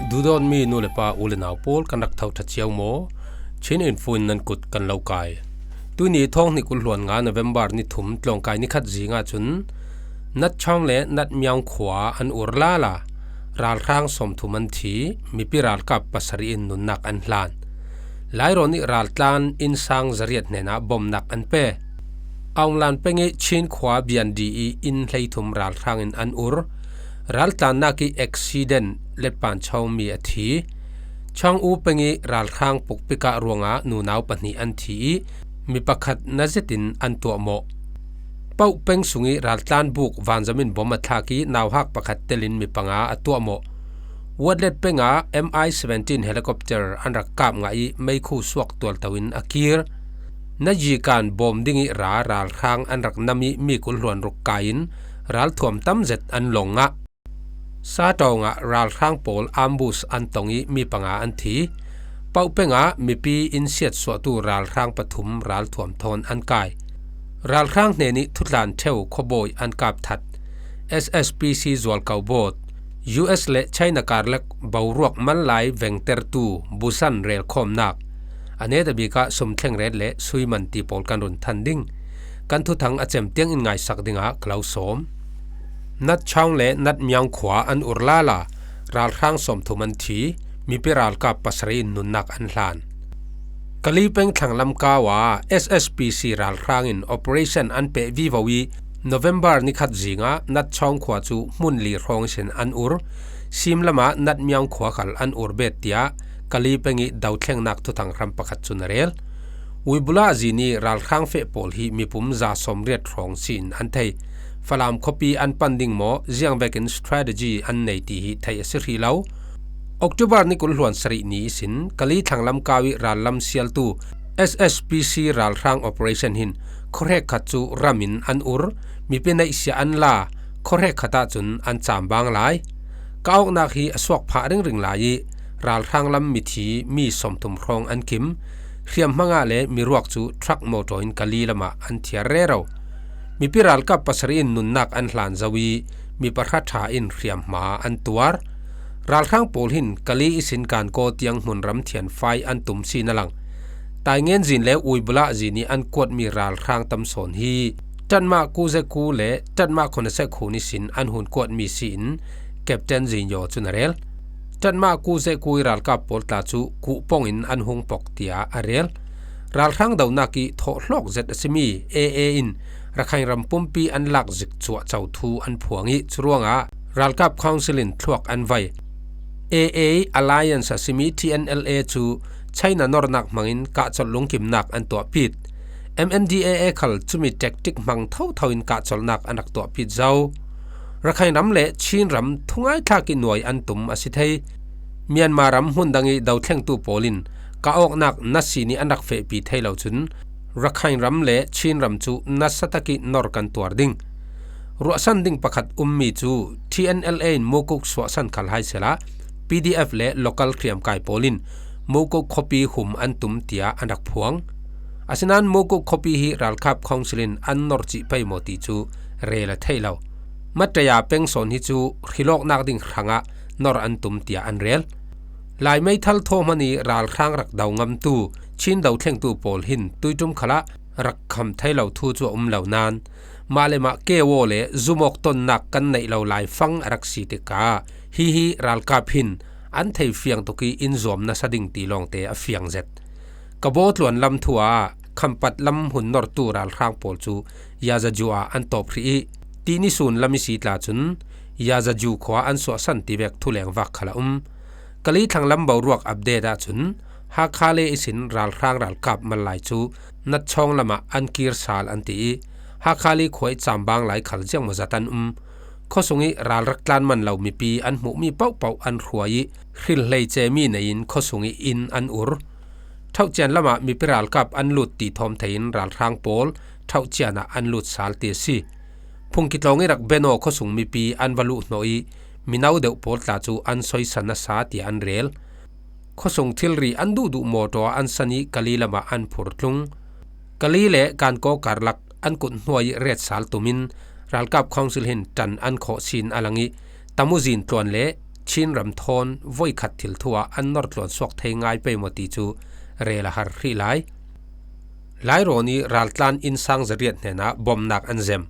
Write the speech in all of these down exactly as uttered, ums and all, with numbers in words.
Duhdawtmi nu le pa, u le nau pawl, kan rak tho ṭha cio maw? Chin Info in nan kut kan lo kai. Tuini thawng hnih kul hluan nga November ni thum tlawngkai ni khat zinga cun Natchong le Natmyong khua an ur lala, ralhrang sawmthum an thi, mipi ralkap pasarih in nunnak an hlan. Lairawn ih raltlan innsang zariat hnenah bawmnak an pe. Aung Lan peng ih Chin khua Biandi ih inn hleithum ralhrang in an ur. Raltlannak ih accident letpan Chong mi a thi. Chong U peng ih ralhrang pukpikah ruangah nunau pahnih an thi ih mi pakhat na zetin an tuahmawh. Pauh peng sungih raltlan buk vanzam in bom a thlak ih nauhak pakhat telin mi panga a tuahmawh. Watlet pengah M I seventeen helicopter an rak kap ngah ih meikhu suak tualto in a kir. Najikan bawm dingih ra ralhrang an rak nam ih mi kul hluan ruk kai in ralthuam tam zet an lawng ngah. Satawng ah ralhrang pawl ambush an tong ih mi panga an thi. Pauh pengah mipi in siatsuahtu ralhrang pathum ralthuam thawn an kai. Ralhrang hnenih thutlan ṭheu khuabawi an kap that. S S P C zualko bawt, U S le China karlak boruak manlai vengtertu Busan relkhawmnak, a netabik ah sumthleng ret le suiman ti pawl kan run than ding. Kan thuthang a cem tiang in ngaisak dingah ka lo sawm. Natchong le Natmyong khua an ur lala, ralhrang sawmthum an thi, mipi ralkap pasarih in nunnak an hlan. Kali peng thlanglam kau ah S S P C ralhrang in operation an peh vivo ih November ni khat zingah Natchong khua cu hmun li hrawng ihsin an ur. Sim lamah Natmyong khua khal an ur bet tiah Kali peng ih dothlengnak thuthang hram pakhat cun a rel. Uibula zin ih ralhrang feh pawl hi mipum za sawmriat hrawng si in an thei. Falam khuapi an pan ding maw, ziang vekin strategy an nei ti hi theih a si hrih lo. October ni kul hluan sarih ni ihsin Kali thlanglam kau ih rallam sialtu S S P C ralhrang operation hin khuahrek khat cu ram in an ur, mipi neihsia an la, khuahrek khat ahcun an cambang lai. Ka awknak hi a suak phah ringring lai ih ralhrang lam mithi mi sawmthum hrawng an kim. Hriamhma ngah le miruak cu truck motor in Kali lamah an thiar rero. Mipi ralkap pasarih in nunnak an hlan zo ih mi pahra ṭha in hriamhma an tuar. Ralhrang pawl hin Kali ihsin Gangaw tiang hmunram thianfai an tum si na lang. Taingen zin le Uibula zin ih an kuatmi ralhrang tam sawn hi Ṭanmah Kuzeku le Ṭanmah Khonasek hun ihsin an hun kuatmi si in Captain Zin Yaw cun a rel. Ṭanmah Kuzeku ih ralkap pawl tla cu kuh pawng in an hung pok tiah a rel. Ralhrang donak ih thawhhlawk zet a simi A A in Rakhine ram pumpi an lak zik cuahco thu an phuang ih curuangah ralkap council in thluak an vai. A A alliance a simi T N L A cu China nornak hmangin kahcolh lungkimnak an tuahpit. M N D A A khal cumi tactic hmang thotho in kahcolhnak an rak tuahpit zo. Rakhine ram le Chin ram thungaithlak ih nuai an tum a si thei. Myanmar ram hmun dang ih dothlengtu pawl in ka awknak nasi nih an rak fehpi thei lo cun Rakhine ram le Chin ram cu nasa tak ih nor kan tuar ding. Ruahsan ding pakhat ummi cu T N L A in Mukuk suahsan khal hai sehla P D F le local hriamkai pawl in Mukuk khuapi hum an tum tiah an rak phuang. Asinain Mukuk khuapi hi ralkap council in an nor cih pei maw ti cu rel a theih lo. Mataya peng sawn hi cu hrilawknak ding hrangah nor an tum tiah an rel. Lai meithal thaw hmanh ih ralhrang rak do ngamtu Chin dothlengtu pawl hin tuiṭum khalah rak kham thei lo thu cu a um lo nain, mah le mah kewaw le zumawk tonnak kan neih lo laifang a rak si tikah hihi ralkap hin an thei fiang tuk ih in zuam nasa ding ti lawngte a fiang zet. Kabaw tluan lam thu ah Khampat lam hun nortu ralhrang pawl cu Yazaju ah an tawp hrih ih tini sun lam ihsi tla cun Yazaju khua an suahsan ti vek thuleng vak khal a um. Kali thlanglam boruak update ahcun Hakha le ihsin ralhrang ralkap manlai cu Natchawng lamah an kir sal an ti ih Hakha le khua ih cambang lai khal ziangmaw zat an um. Khuasung ih ral rak tlan man lo mipi an hmuhmi pohpoh an hruai ih hril hleice mi nei in khuasung ih inn an ur. Ṭhauhcian lamah mipi ralkap an lut ti thawm thei in ralhrang pawl ṭhauhcian ah an lut sal ti a si. Phungkitlawng ih rak Beno khuasung mipi an va luhhnawh ih mino deuh pawl tla cu an soisa nasa tiah an rel. Khuasung thilri an duhduh mawṭaw ah an san ih Kali lamah an phurtlung. Kali le Gangaw karlak an kut hnuai ih retsal tum in ralkap council hin ṭan an khawh sin a lang ih Tamuzin tluan le Chin ram thawn voikhat thil thu ah an nor tluan suak thei ngai pei maw ti cu rel a har hrih lai. Lairawn i raltlan inn sang zariat hnenah bomnak an zem.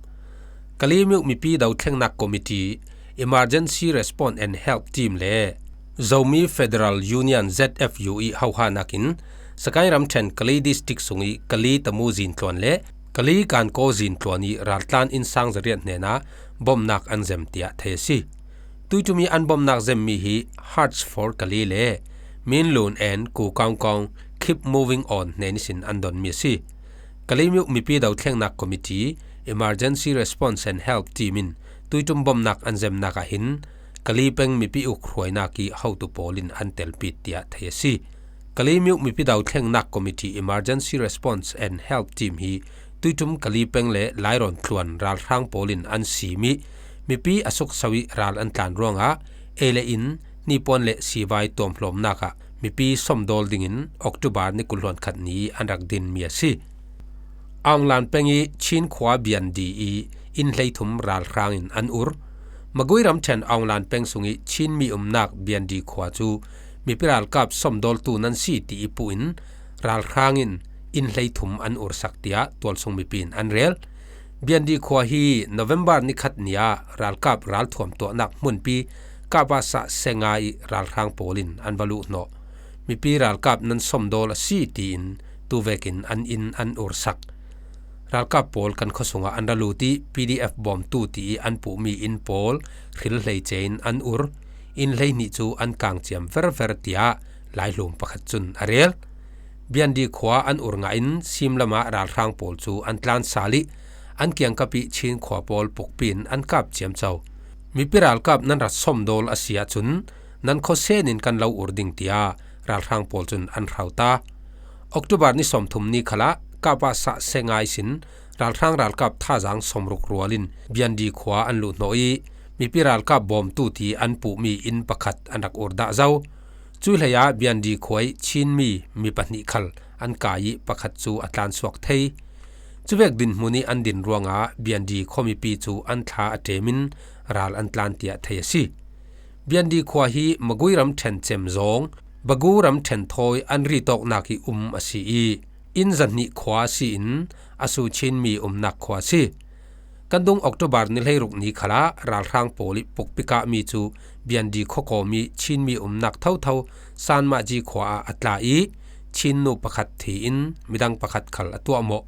Kalaymyo mipi dothlengnak committee, Emergency Response and Help Team le Zomi Federal Union, Z F U i hohahnak in Sagaing ramṭhen Kalay District sung i Kalay Tamu zintluan le Kalay Kankaw zintluan i raltlan inn sang zariat hnenah bomnak an zem tiah thei a si. Tuiṭum i an bomnak zemmi hi Hearts for Kalay le Minlun and Ku Kaung Kaung Keep Moving On hnen ihsin an donmi a si. Kalaymyo mipi dothlengnak committee, Emergency Response and Help Team in tuiṭum bomnak an zemnak ah hin Kalay peng mipi uk hruainak i hotu pawl in an telpi tiah thei a si. Kalaymyo mipi dothlengnak committee, Emergency Response and Help Team hi tuiṭum Kalay peng le Lairawn tluan ralhrang pawl in an sim i mipi a sukso i ral an tlan ruangah ei le in, hnipuan le sivai tuamhlawmnak ah mipi sawmdawl dingin October ni kul hluan khat ni an rak dinmi a si. Aung Lan peng i Chin khua Biandi i inn hleithum ralhrang in an ur. Magui ramṭhen Aung Lan peng sung i Chin mi umnak Biandi khua cu mipi ralkap sawmdawl tu nan si ti i puh in ralhrang in inn hleithum an ursak tiah tualsung mipi in an rel. Biandi khua hi November ni khat ni ah ralkap ralthuam tuahnak hmunpi Kapasa Senga i ralhrang pawl in an va luhhnawh. Mipi ralkap nan sawmdawl a si tiin tuvekin an inn an ursak. Ralkap pawl kan khuasung ah an ra lut i P D F bawmtu ti i an puhmi inn pawl hril hleice in an ur. Inn hleihnih cu an kangciam verver tiah laihlum pakhat cun a rel. Biandi khua an ur ngah in simlam ah ralhrang pawl cu an tlan sal i an kiangkap i Chin khua pawl pukpi in an kap ciamco. Mipi ralkap nan rat sawmdawl a si ahcun nan khuasen in kan lo ur ding tiah ralhrang pawl cun an hrauta. October ni sawmthum ni khalah Kapasa Senga ihsin ralhrang ralkap thazaang sawmruk rual in Biandi khua an luhhnawh i mipi ralkap bawmtu ti an puhmi inn pakhat an rak ur dah zo. Cuih hleiah Biandi khua i Chinmi mi pahnih khal an kai i pakhat cu a tlansuak thei. Cuvek dinhmun i an din ruangah Biandi khuamipi cu an thla a ṭem in ral an tlan tiah thei a si. Biandi khua hi Magui ramṭhen cem zawng, Bagu ramṭhen thawi an ritawknak i um a si i, inn zahnih khua a si in a su Chinmi umnak khua a si. Kan dung October ni hleiruk ni khalah ralhrang pawl i pukpi kahmi cu Biandi khuakawm i Chinmi umnak thotho Sanmaji khua ah a tla i, Chin nu pakhat thi in midang pakhat khal a tuahmawh.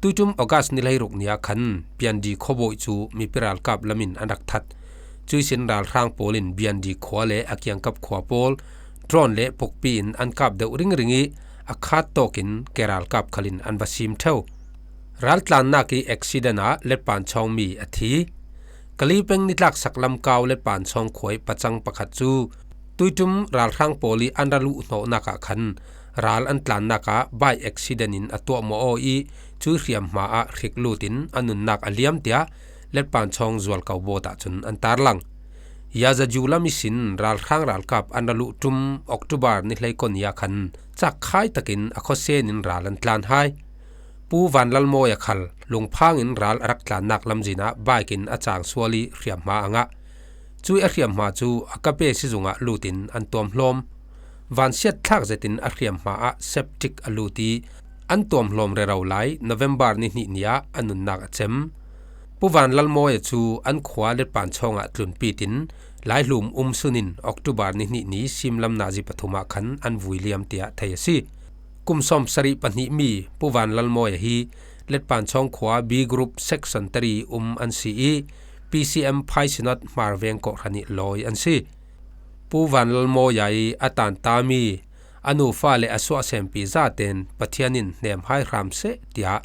Tuiṭum August ni hleiruk ni ah khan Biandi khuabawi cu mipi ralkap lam in an rak that. Cuihsin ralhrang pawl in Biandi khua le a kiangkap khua pawl drone le pukpi in an kap deuh ringring i a khat tawkin ke ralkap khal in an va sim ṭheu. Raltlannak i accident ah Letpanchawng mi a thi. Kalay peng nitlak sak lamkau Letpanchawng khua i pacang pakhat cu tuiṭum ralhrang pawl i an ra luhhnawhnak ah khan ral an tlannak ah bike accident in a tuahmawh aw i cuih hriamhma ah hrik lut in a nunnak a liam tiah Letpanchawng zualko bawt ahcun an tarlang. Yazaju lam ihsin ralhrang ralkap an ra luh ṭum October ni hleikua ni ah khan cakkhai takin a khuasen in ral an tlan hai. Pu Van Lal Mawi a khal lungphang in ral a rak tlannak lamzin ah bike in a cang sual i hriamhma a ngah. Cuih a hriamhma cu a kape sizung ah lut in an tuamhlawm. Van siatthlak zetin a hriamhma ah septic a lut i an tuamhlawm rero lai November ni hnih ni ah a nunnak a cem. Pu Van Lal Mawi a cu an khua Letpanchawng ah tlunpit in laihlum um sun in October ni hnih ni simlam nazi pathum ah khan an vui liam tiah thei a si. Kum sawmsarih pahnihmi Pu Van Lal Mawi a hi Letpanchawng khua B Group Section tari um an si i P C M Phai Synod Hmar Veng kawhhran i lawi an si. Pu Van Lal Mawi a i a tantami a nufa le a suahsempi zaten Pathian in hnemhai hram seh tiah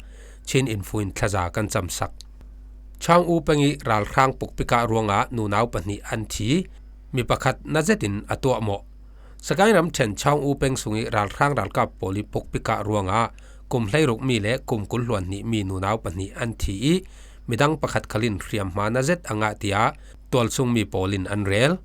Chin Info in thlaza kan camsak. Chang U peng i ralhrang pukpikah ruangah nunau pahnih an thi, mi pakhat na zetin a tuahmawh. Sagaing ramṭhen Chang U peng sung i ralhrang ralkap pawl i pukpikah ruangah kum hleiruk mi le kum kul hluan hnih mi nunau pahnih an thi i midang pakhat khal in hriamhma na zet a ngah tiah tualsung mi pawl in an rel.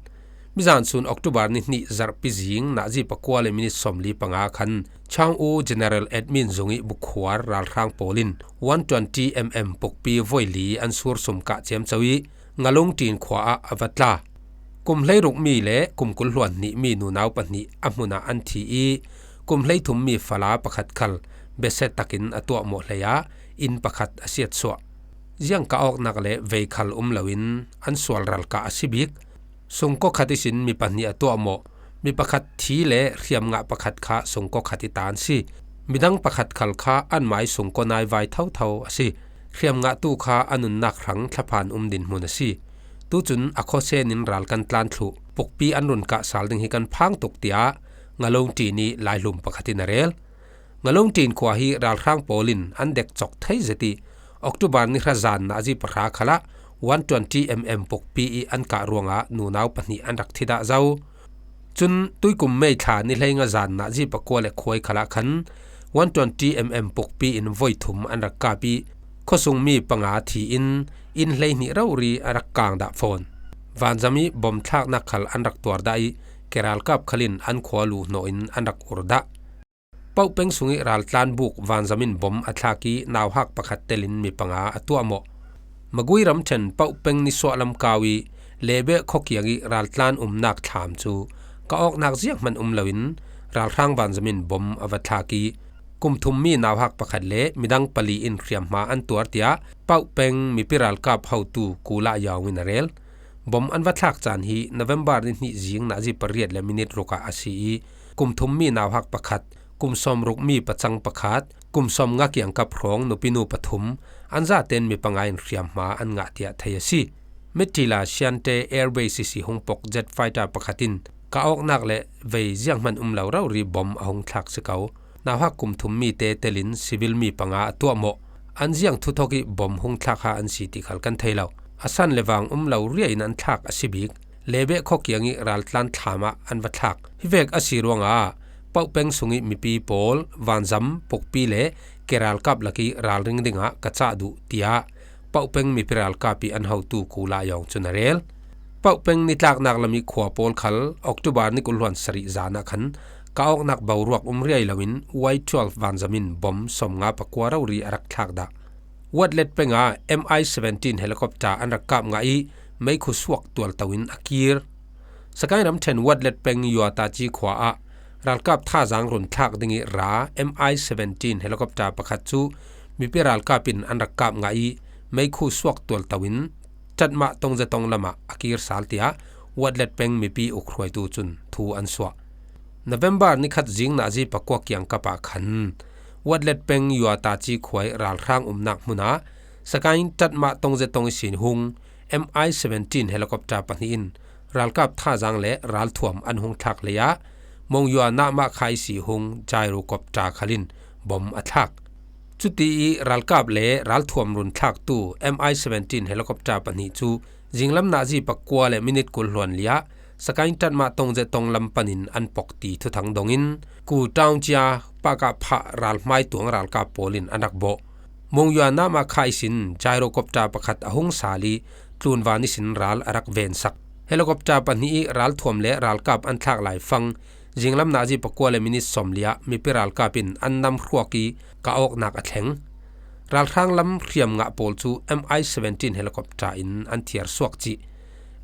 Mizan sun October ni hnih zarhpi zing nazi pakua le minit sawmli panga khan Chang U General Admin zung i bukhuar ralhrang pawl in one twenty mm pukpi voi li an sursum kah ciamco i Ngalung ṭin khua ah a va tla. Kum hleiruk mi le kum kul hluan hnih mi nunau pahnih a hmunah an thi i, kum hleithum mi fala pakhat khal beset takin a tuahmawh hlei a, inn pakhat a siatsuah. Ziang kah awknak le vei khal um loin an sual ralkah a si bik. Sungkaw khat ihsin mi pahnih a tuahmawh, mi pakhat thi le hriamngah pakhat kha sungkaw khat i tan si. Midang pakhat khal kha anmai sungkaw naivai thotho a si. Hriamngahtu kha a nunnak hrang thlaphan um dinhmun a si. Tucun a khawsenin ral kan tlan thluh, pukpi an run kah sal ding hi kan phang tuk, tiah Ngalongtin i laihlum pakhat in a rel. Ngalongtin khua hi ralhrang pawl in an dek cawk thei zet i, October ni hra zan nazi pahra khalah one twenty mm pukpi i an kah ruangah nunau pahnih an rak thi dah zo. Cun tuikum May thla ni hleinga zan nazi pakua le khuai khalah khan one twenty mm pukpi in voi thum an rak kap i, khuasungmi panga thi in, inn hleihnih rori a rak kang dah fawn. Vanzam i bom thlaknak khal an rak tuar dah i, keralkap khal in an khua luhhnawh in an rak ur dah. Pauh peng sung i raltlan buk vanzam in bom a thlak i, nauhak pakhat telin mi panga a tuahmawh. Magui ramṭhen Pauh peng nisuah lam kau i, Lebeh khuakiang i raltlan umnak thlam cu kah awknak zianghman um loin ralhrang vanzam in bom a va thlak i, kum thum mi nauhak pakhat le midang pali in hriamhma an tuar, tiah Pauh peng mipi ralkap hotu Kula Yawng in a rel. Bom an va thlak caan hi November ni hnih zing nazi pariat le minit ruk ah a si i, kum thum mi nauhak pakhat, kum sawmruk mi pacang pakhat, kum sawmnga kiangkap hrawng nupinu pathum, an zaten mi panga in hriamhma an ngah, tiah thei a si. Mitila Siante Airways ihsi hung pok jet fighter pakhat in kah awknak le vei zianghman um lo rori bom a hung thlak si ko. Nauhak kum thum mite telin civil mi panga a tuahmawh. An ziang thuthok i bom hung thlak ha an si ti khal kan thei lo. A san le vang um lo riai in an thlak a si bik. Lebeh khuakiang i raltlan thlam ah an va thlak. Hi vek a si ruangah Pauh peng sung i mipi pawl vanzam, pukpi le keralkap lak i ralring dingah ka cah duh, tiah Pauh peng mipi ralkap i an hotu Kula Yawng cun a rel. Pauh peng nitlaknak lam i khua pawl khal October ni kul hluan sarih zan ah khan kah awknak boruak um riai loin Y twelve vanzam in bom sawmnga pakua rori a rak thlak dah. Watlet peng ah M I seventeen helicopter an rak kap ngah i, meikhu suak tualto in a kir. Sagaing ramṭhen Watlet peng Yuataci khua ah ralkap thazaang run thlak ding i ra M I seventeen helicopter pakhat cu mipi ralkap in an rak kap ngah i, meikhu suak tualto in Ṭatmah Tongzetong lamah a kir sal, tiah Watlet peng mipi ukhruaitu cun thu an suah. November ni khat zing nazi pakua kiangkap ah khan Watlet peng Yuataci khua i ralhrang umnak hmun ah Sagaing Ṭatmah Tongzetong ihsin hung M I seventeen helicopter pahnih in ralkap thazaang le ralthuam an hung thlak lei ah Mongyua Nahmah kha ihsi hung gyrocopter khal in bom a thlak. Cuti i ralkap le ralthuam run thlaktu M I seventeen helicopter pahnih cu zinglam nazi pakua le minit kul hluan liah Sagaing Ṭatmah Tongzetong lam panin an pok ti thuthang dongin Ku Taungcia Pakah phah ralhmai tuang ralkap pawl in an rak bawh. Mongyua Nahmah kha ihsin gyrocopter pakhat a hung sal i tlunvan ihsin ral a rak vensak. Helicopter pahnih i ralthuam le ralkap an thlak laifang zinglam nazi pakua le minit sawmli ah mipi ralkap in an nam hruak i kah awknak a thleng. Ralhrang lam hriamngah pawl cu M I seventeen helicopter in an thiar suak cih.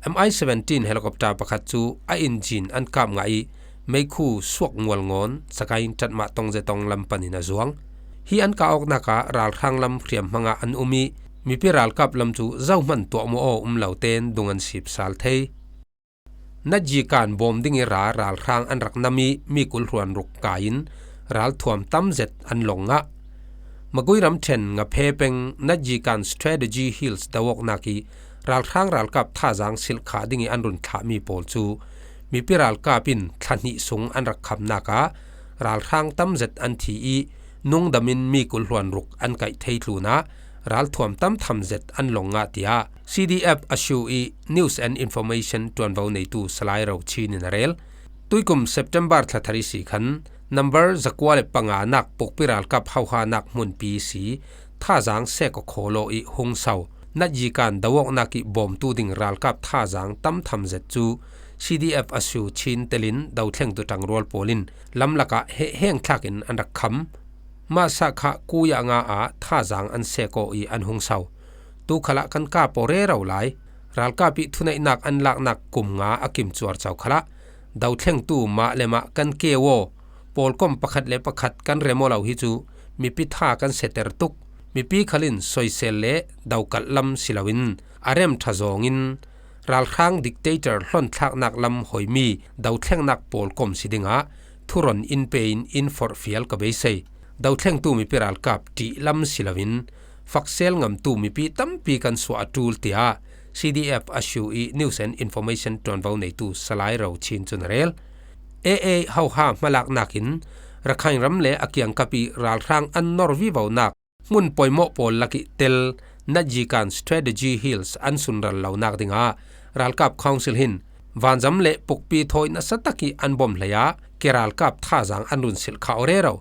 M I seventeen helicopter pakhat cu a injin an kap ngah i meikhu suak ngualngawn Sagaing Ṭatmah Tongzetong lam panin a zuang. Hi an kah awknak ah ralhrang lam hriamhmang ah an um i mipi ralkap lam cu zohman tuahmawh aw um lo tein dung an sip sal thei. Najikan bawm ding i ra ralhrang an rak nam i mi kul hluan ruk kai in ralthuam tam zet an long ngah. Magui ramṭhen Ngaphe peng Najikan Strategy Hills do awknak i ralhrang ralkap thazaang silhkhah ding i an run thlahmi pawl cu mipi ralkap in thla hnih sung an rak khamnak ah ralhrang tam zet an thi i nungdam in mi kul hluan ruk an kaih thei tlun ah ralthuam tam tham zet an long ngah, tiah C D F a shu i News and Information ṭuanvo neitu Salai Ro Chin in a rel. Tuikum September thla thar ihsi khan number zakua le panga nak pukpi ralkap hohanak hmunpi ihsi thazaang sek aw khawlaw i hung so Najikan do awknak i bawmtu ding ralkap thazaang tam tham zet cu C D F a shu Chin telin dothlengtu ṭangrual pawl in lamlak ah hehheng thlak in an rak kham. Masa kha kuya nga ah thazaang an sek aw i an hung so. Tu khalah kan kap aw rero lai. ralkap ih thuneihnak an laknak kum nga a kim cuarco khalah dothlengtu mah le mah kan keu aw, pawlkom pakhat le pakhat kan rem aw lo hi cu mipi tha kan siater tuk. Mipi khal in soisel le dokalh lam si loin a rem ṭha zawngin ralhrang dictator hlawnthlaknak lam hawimi dothlengnak pawlkom si dingah thuron in pe in in forhfial ka beisei. Dothlengtu mipi ralkap ṭih lam si loin faksel ngamtu mipi tampi kan suah a ṭul, tiah C D F a hru ih News and Information ṭuanvo neitu Salai Ro Chin cun a rel. A A hoha hmalaknak in Rakhine ram le a kiangkap ih ralhrang an nor vivonak hmun poimawh pawl lakih tel Natjikan Strategy Hills an sunral lonak dingah ralkap council hin vanzam le pukpi thawi nasa takih an bawm hlei ah ke ralkap thazaang an run silh kha aw rero.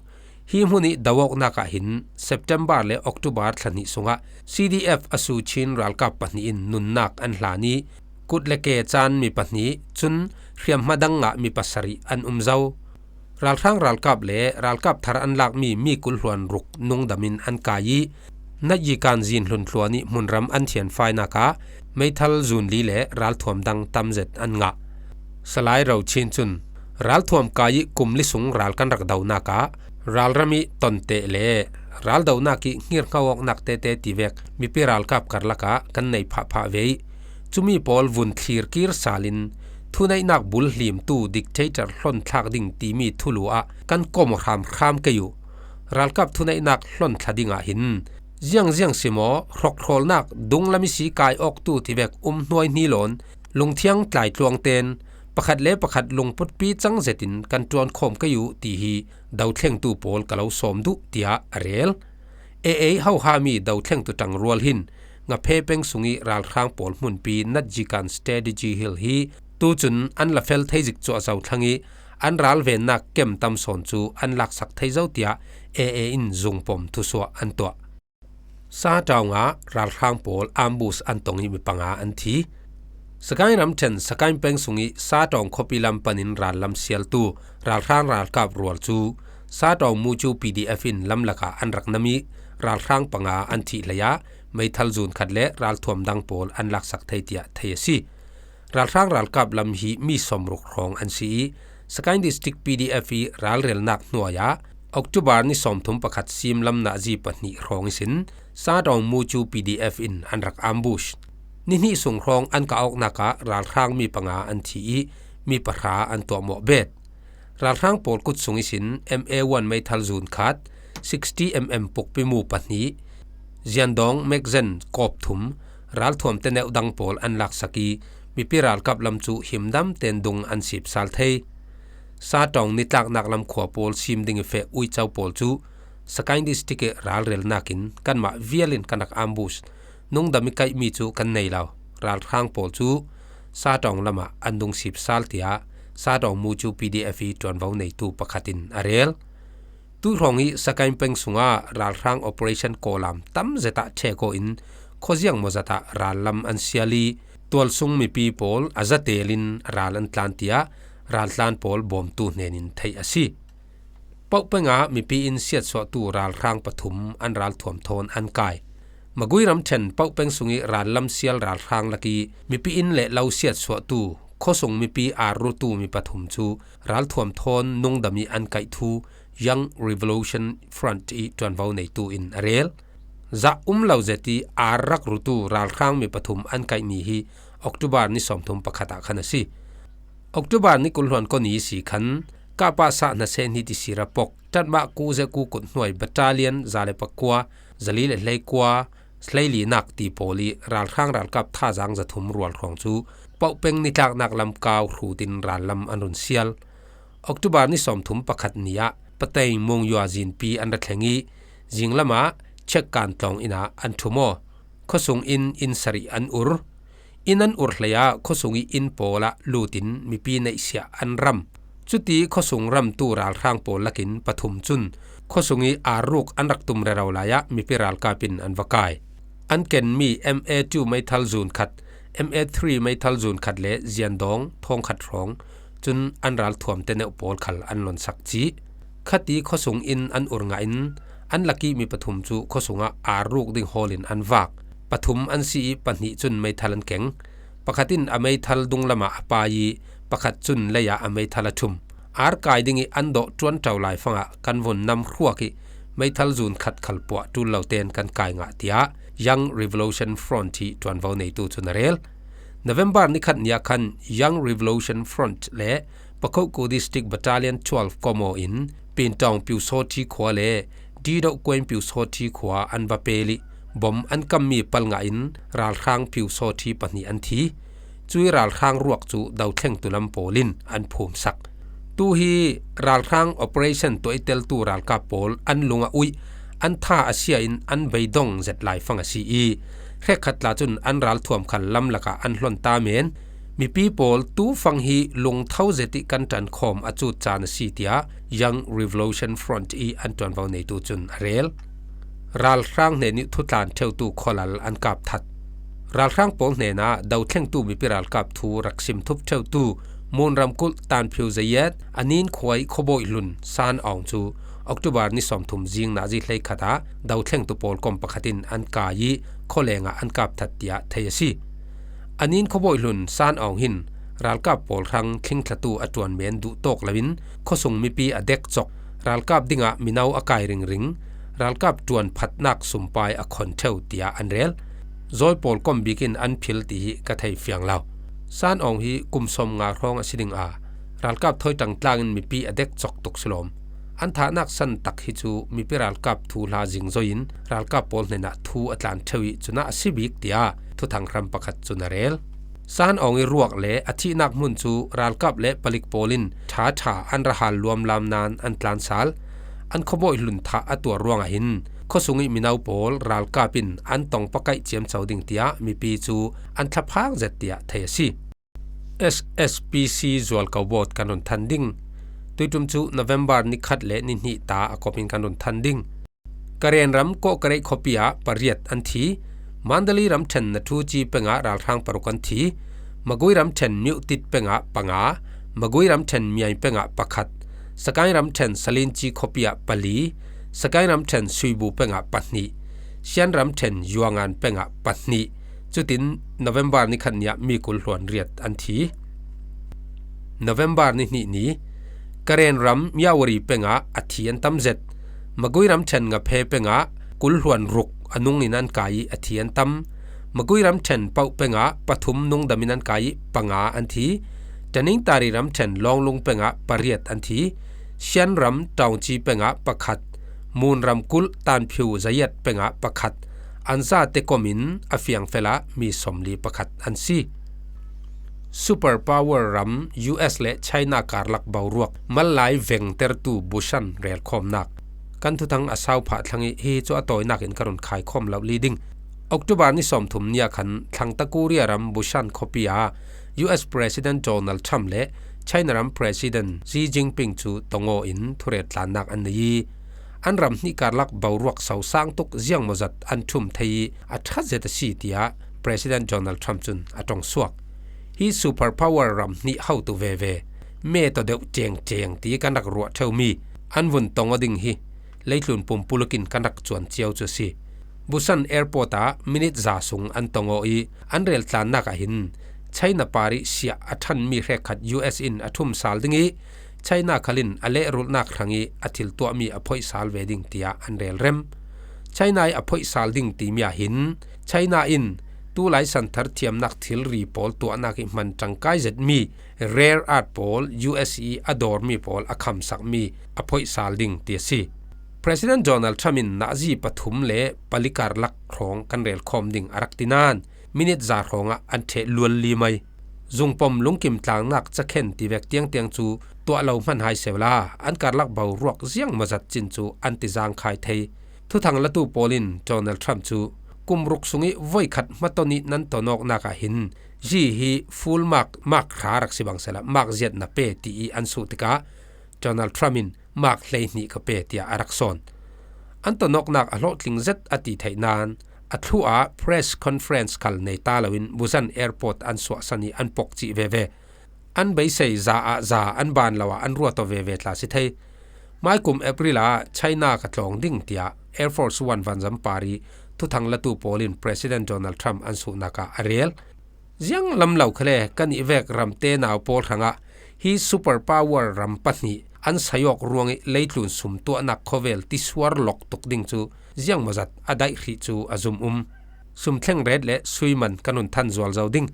Hi hmun ih do awknak ah hin September le October thla hnih sungah C D F a su Chin ralkap pahnih in nunnak an hlan ih kut le ke caan mi pahnih cun hriamhma dang ah mi pasarih an um zo. Ralhrang ralkap le ralkap thar an lakmi mi kul hluan ruk nungdam in an kai ih Natjikan zin hlun hluan ih hmunram an thianfainak ah meithal zun li le ralthuam dang tam zet an ngah. Salai Ro Chin cun ralthuam kai ih kum li sung ral kan rak donak ah ralram ih tonteh le raldonak ih ngirhngo awknak tete tivek mipi ralkap karlak ah kan nei phahphah ve ih cumi pawl vun thlir kir sal in thuneihnak bul hlimtu dictator hlawnthlak ding timi thulu ah kan kom aw hramhram kei uh. Ralkap thuneihnak hlawnthlak dingah hin ziangziang si maw, hrokhrawlnak dunglam ihsi kai awktu tivek um hnuaihni lawn lungthiang tlaitluang ten pakhat le pakhat lungputpi cang zetin kan ṭuankhawm kei uh ti hi dothlengtu pawl ka lo sawm duh, tiah a rel. A A hohami dothlengtu ṭangrual hin Ngaphe peng sungih ralhrang pawl hmunpi Natjikan Strategy Hill hi tucun an la fel thei zik cuahzo thlang ih an ralvennak kem tam sawn cu an laksak thei zo, tiah A A in zungpom thusuah an tuah. Satawng ah ralhrang pawl ambush an tong ih mi panga an thi. Sagaing ramṭhen Sagaing peng sungih Satawng khuapi lam panin rallam sialtu ralhrang ralkap rual cu Satawng Mucu P D F in lamlak ah an rak nam ih ralhrang panga an thih hlei ah meithal zun khat le ralthuam dang pawl an laksak thei, tiah thei a si. Ralhrang ralkap lam hi mi sawmruk hrawng an si ih Sagaing District P D F ih ralrelnak hnuai ah October ni sawmthum pakhat sim lam nazi pahnih hrawng ihsin Satawng Mucu P D F in an rak ambush. Ni hnih sung hrawng an kah awknak ah ralhrang mi panga an thi ih mi pahra an tuahmawh bet. Ralhrang pawl kut sung ihsin M A one meithal zun khat, sixty M M pukpi mu pahnih, ziandawng magazine kawp thum, ralthuam teneuh dang pawl an laksak ih mipi ralkap lam cu himdam ten dung an sipsal thei. Satawng nitlaknak lam khua pawl sim ding ih feh uico pawl cu Sagaing District ih ralrelnak in kanmah vial in kan rak ambush. Nungdam ih kaihmi cu kan nei lo. Ralhrang pawl cu Satawng lamah an dung sipsal, tiah Satawng Mucu P D F ih ṭuanvo neitu pakhat in a rel. Tuihrawng ih Sagaing peng sungah ralhrang operation kawlam tam zet ah ṭhek aw in khuaziang mawzat ah rallam an sial ih tualsung mipi pawl a zatel in ral an tlan, tiah raltlan pawl bawmtu hnen in theih a si. Poh peng ah mipi in siatsuahtu ralhrang pathum an ralthuam thawn an kai. Magui ramṭhen Poh peng sungih rallam sial ralhrang lakih mipi in le lo siatsuahtu khuasung mipi ar rutu mi pathum cu ralthuam thawn nungdam ih an kaih thu Young Revolution Front ih ṭuanvo neitu in a rel. Zah um lo zet ih ar rak rutu ralhrang mi pathum an kaihmi hi October ni sawmthum pakhat ah khan a si. October ni kul hluan kua ni si khan Kapasa hna seh hnih tisira pok ṭanmah ku zeh ku kut hnuai battalion za le pakua, zali le hleikua, hleilinak ti pawl ih ralhrang ralkap thazaang zathum rual hrawng cu Poh peng nitlaknak lam kau hrut in rallam an run sial. October ni sawmthum pakhat ni ah Pateng Mung Yua zinpi an ra thleng ih zinglam ah Chekkan tlawng inn ah an ṭhum aw. Khuasung in inn sarih an ur. Inn an ur hlei ah khuasung ih inn pawl ah lut in mipi neihsiah an ram. Cuti khuasung ramtu ralhrang pawl lakin pathum cun khuasung ih ar ruk an rak tum rero lai ah mipi ralkap in an va kai. An kenmi M A two meithal zun khat, M A three meithal zun khat le ziandawng thawng khat hrawng cun an ralthuam teneuh pawl khal an lonsak cih. Khati khuasung in an ur ngah in an lakih mi pathum cu khuasung ah ar ruk ding hawl in an vak. Pathum an si ih pahnih cun meithal an keng. Pakhat in a meithal dung lamah a pai ih, pakhat cun lei ah a meithal a ṭhum. Ar kai ding ih an dawh ṭuanṭau laifangah kan vun nam hruak ih meithal zun khat khal puah ṭul lo tein kan kai ngah, tiah Young Revolution Front ih ṭuanvo neitu cun a rel. November ni khat ni ah khan Young Revolution Front le Pakhoku District Battalion twelve kom aw in Pintawng Piusawṭhi khua le Didoh Kuain Piusawṭhi khua an va pel ih bom an kammi palngah in ralhrang Piusawṭhi pahnih an thi. Cuih ralhrang ruak cu dothlengtu lam pawl in an phumsak. Tu hi ralhrang operation tuahteltu ralkap pawl an lung a uih, an tha a sia in an beidong zet laifang a si ih, hrekkhat tla cun an ralthuam khal lamlak ah an hlon ta men. Mipi pawl tufang hi lungtho zet ih kan ṭankhawm a cut caan a si, tiah Young Revolution Front ih an ṭuanvo neitu cun a rel. Ralhrang hnen ih thutlan ṭheutu khualal an kap that. Ralhrang pawl hnenah dothlengtu mipi ralkap thu rak sim thup ṭheutu Mun ramkulh Tanphiu Zayat, a nin khua ih khuabawi hlun San Aung cu October ni sawmthum zing nazi hleikhat ah dothlengtu pawl kom pakhat in an kai ih khualeng ah an kap that, tiah thei a si. A nin khuabawi hlun San Aung hin ralkap pawl hrang thlingthlatu a ṭuan men duh tawk loin khuasung mipi a dek cawk, ralkap dingah mino a kai ringring, ralkap ṭuan phatnak sumpai a khon ṭheu, tiah an rel. Zawi pawl kom bik in an phil ti hi ka thei fiang lo. San Aung hi kum sawmnga hrawng a si ding a, ralkap thawi ṭangtlang in mipi a dek cawk tuk si lawm. An thahnak san tak hi cu mipi ralkap thuhla zingzoi in ralkap pawl hnenah thu a tlan ṭheu ih cunah a si bik, tiah thuthang hram pakhat cun a rel. San Aung ih ruak le a thihnak hmun cu ralkap le palik pawl in ṭha ṭha an ra hal luamlam nain an tlan sal. An khuabawi hlun thah a tuar ruangah hin khuasung ih mino pawl ralkap in an tong pakaih ciamco ding, tiah mipi cu an thlaphang zet, tiah thei a si. S S P C zualko bawt kan run than ding. Tuiṭum cu November ni khat le ni hnih ta a kop in kan run than ding. Karen ram Kawhkarei khuapi ah pariat an thi. Mandalay ramṭhen Nathuchi peng ah ralhrang paruk an thi. Magway ramṭhen Myotit peng ah panga, Magway ramṭhen Myaing peng ah pakhat, Sagaing ramṭhen Salinchi khuapi ah pali, Sagaing ramṭhen Suibu peng ah pahnih, Shan ramṭhen Yuangan peng ah pahnih. Cutin November ni khat ni ah mi kul hluan riat an thi. November ni hnih ni Karen ram Myawaddy peng ah a thi an tam zet. Magway ramṭhen Ngaphe peng ah kul hluan ruk a nung in an kai ih a thi an tam. Magway ramṭhen Pauh peng ah pathum nungdam in an kai ih panga an thi. Tanintari ramṭhen Lawnglung peng ah pariat an thi. Shan ram Taungci peng ah pakhat, Mun ramkulh Tanphiu Zayat peng ah pakhat, an zate kom in a fiangfel ah mi sawmli pakhat an si. Superpower ram U S le China karlak boruak mallai vengtertu Busan relkhawmnak. Kan thuthang a sau phah thlang ih hi cu a tawinak in ka run khaikhawm lo li ding. October ni sawmthum ni ah khan thlangta Korea ram Busan khuapi ah U S President Donald Trump le China ram President Xi Jinping cu tong aw in thurel tlannak an nei ih, an ram hnih karlak boruak sosang tuk ziangmawzat an ṭhum thei ih a ṭha zet a si, tiah President Donald Trump cun a ṭong suak. Hi superpower ram hnih hotu veve, me tawdeuh ṭengṭeng ti kan rak ruah ṭheumi an vun tong aw ding hi leitlun pumpuluk in kan rak cuan cio cu a si. Busan Airport ah minit za sung an tong aw ih an rel tlannak ah hin China par ih siah a ṭhanmi hrekkhat U S in a ṭhum sal ding ih, China khal in a lehrulhnak hrang ih a thil tuahmi a phoih sal ve ding, tiah an relrem. China ih a phoih sal ding timi ah hin China in tulai santhar thiamnak thilri pawl tuahnak ih hman ṭangkai zetmi rare earth pawl U S ih a dawrmi pawl a khamsakmi a phoih sal ding ti a si. President Donald Trump in nazi pathum le pali karlak hrawng kan relkhawm ding a rak ti nain minit za hrawngah an ṭheh lual li mai. Zungpom lungkim tlangnak cakhen tivek tiangtiang cu tuah lo hman hai sehla, an karlak boruak ziangmawzat cin cu an ti zangkhai thei. Thuthang latu pawl in Donald Trump cu kum ruk sungih voikhat hmatawn ih nan ton awknak ah hin Xi hi full mark, mark hra rak si bang sehla, mark ziat na pe ti ih an suh tikah Donald Trump in mark hleihnih ka pe, tiah a rak sawn. An ton awknak a hlawhtling zet a ti theih nain a thluh ah press conference khal nei ta loin Busan Airport an suahsan ih an pok cih veve. An beisei za ah za, an ban lo ah an ruat aw veve tla si thei. Maikum April ah China ka tlawng ding, tiah Air Force One vanzam par ih thuthang latu pawl in President Donald Trump an suhnak ah a rel. Ziang lam lo khale kan i vek ramte nau pawl hrangah hi superpower ram pahnih an sai awk ruangih leitlun sum tuahnak khawvel tisuar lok tuk ding cu ziangmawzat a daih hrih cu a zum um. Sum thleng ret le sui man kan run than zual zo ding.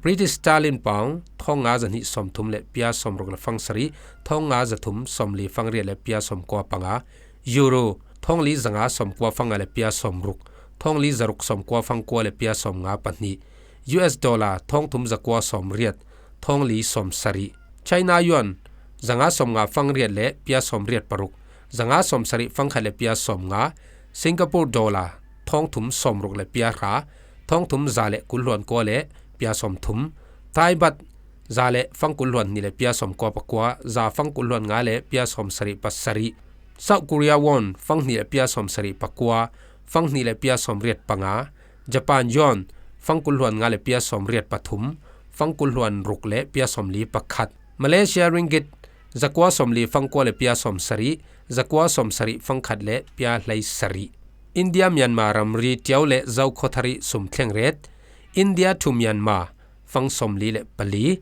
British Sterling Pound thawng nga zahnih sawmthum le pia sawmruk le fang sarih, thawng nga zathum sawmli fang riat le pia sawmkua panga, Euro thawng li zanga sawmkua fang nga le pia sawmruk, thawng li zaruk sawmkua fang kua le pia sawmnga pahnih, U S dollar thawng thum zakua sawmriat, thawng li sawmsarih, China yuan zanga sawmnga fang riat le pia sawmriat paruk, zanga sawmsarih fang khat le pia sawmnga, Singapore dollar thawng thum sawmruk le pia hra, thawng thum za le kul hluan kua le pia sawmthum, Thai baht za le fang kul hluan hnih le pia sawmkua pakua, za fang kul hluan nga le pia sawmsarih pasarih, South Korea won fang hnih le pia sawmsarih pakua, fang hnih le pia sawmriat panga, Japan yuan fang kul hluan nga le pia sawmriat pathum, fang kul hluan ruk le pia sawmli pakhat, Malaysia ringgit zakua sawmli fang kua le pia sawmsarih, zakua sawmsarih fang khat le pia hleisarih. India Myanmar ramri Ṭio le Zo khawthar ih sum thleng ret, India to Myanmar fang sawmli le pali,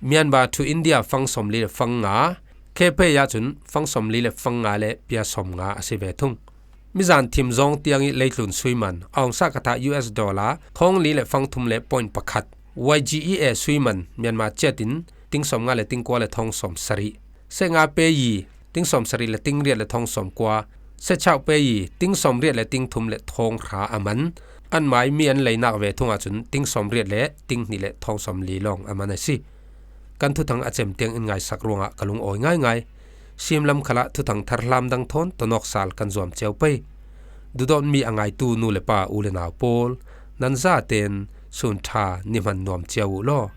Myanmar to India fang sawmli le fang nga, Kpay ahcun fang sawmli le fang nga le pia sawmnga a si ve thung. Mizan thim zawng tiang ih leitlun sui man a hong sah ka tha U S dollar thawng li le fang thum le point pakhat, Y G E A sui man Myanmar ciat in ting sawmnga le ting kua le thawng sawmsarih, seh nga pei ting sawmsarih le ting riat le thawng sawmkua, seh chauh pei ting sawmriat le ting thum le thawng hra a man. Anmai mi an leinak ve thung ahcun ting sawmriat le ting hnih le thawng sawmli lawng a man a si. Kan thuthang a cem tiang in ngaisak ruangah ka lungawi ngaingai. Simlam khalah thuthang thar hlam dang thawn tonawk sal kan zuam cio pei. Duhdawtmi a ngaitu nu le pa, u le nau pawl, nan zaten sun ṭha ni hman nuam cio uh law.